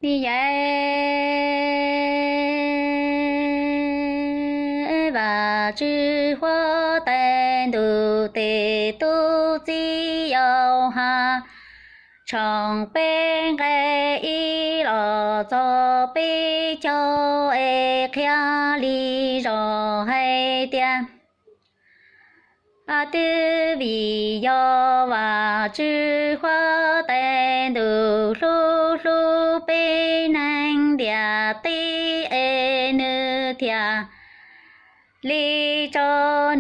Ni yaiv, Vajtswv huab tais ntuj tes tub txib Yauhas tshooj peb nqe ib los txog peb caug es qhia li zog hais tias, twb vim yog Vajtswv huab tais ntuj hlub hlub peb neeg ntiaj teb es nws thiaj li tso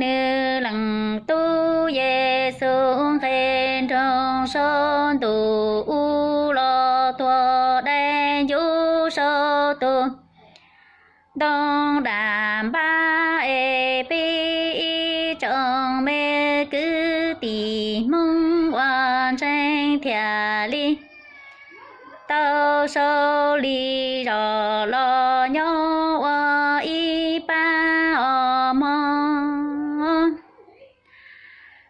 nws leej tub Yexus nqe nroog saum ntuj ub los tuag dai ncuv saum tus ntoo dag npab es peb ib tsoom me kwv tij Hmoob uas ntseeg thiaj li tau sau li zog los nyob ua ib pab os mog.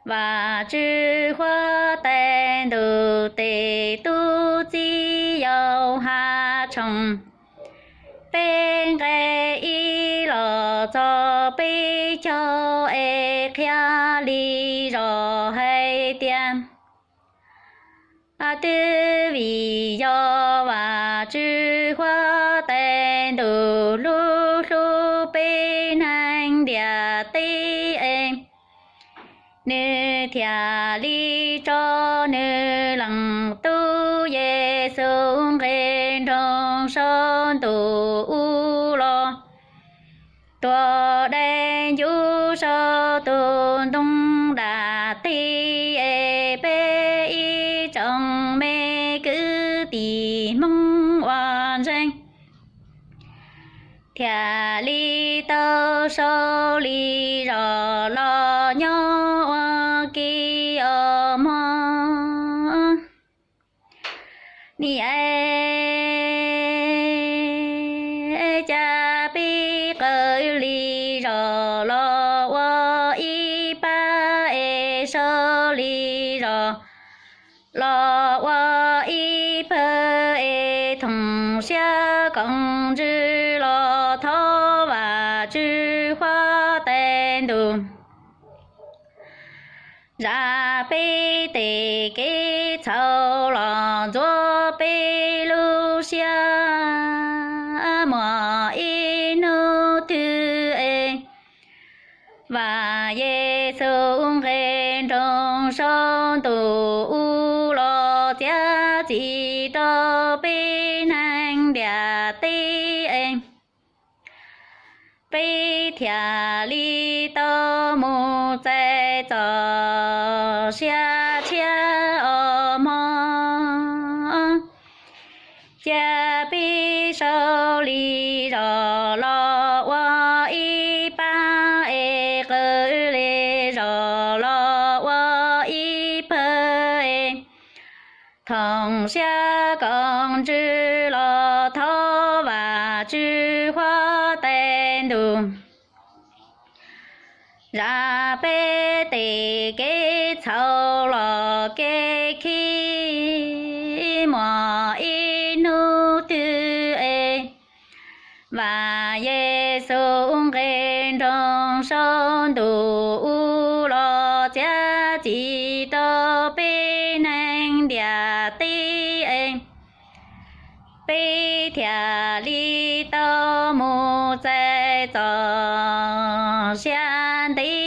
Vajtswv huab tais ntuj tes tub txib Yauhas tshooj peb nqe ib los txog peb caug es qhia li zog hais tias, twb vim yog Vajtswv huab tais ntuj hlub hlub peb neeg ntiaj teb es nws thiaj li tso nws leej tub Yexus nqe nroog saum ntuj ub los tuag dai ncuv saum tus ntoo dag teb es peb ib tsoom me kwv tij Hmoob uas ntseeg thiaj li tau sau li zog los nyob ua ke os mog. Ni yaiv, cas peb qw li zog los ua ib pab es sau li zog los ua ib pawg es thooj siab koom ntsws los thov Vajtswv huab tais ntuj zam peb tej kev txhaum los ntxuav peb lub siab. Muaj ib hnub twg es Vaj Yexus nqe nroog saum ntuj ub los txiav txim rau peb neeg ntiaj teb es peb thiaj li tau mus txais txoj sia tshiab os mog. Cia peb sau li zog los ua ib pab es qw li zog los ua ib pawg es thooj siab koom ntsws los thov Vajtswv huab tais ntuj zam peb tej kev txhaum los kev khib. Muaj ib hnub twg es Vaj Yexus nqe nroog saum ntuj ub los txiav txim rau peb neeg ntiaj teb es peb thiaj li tau mus txais txoj sia ntev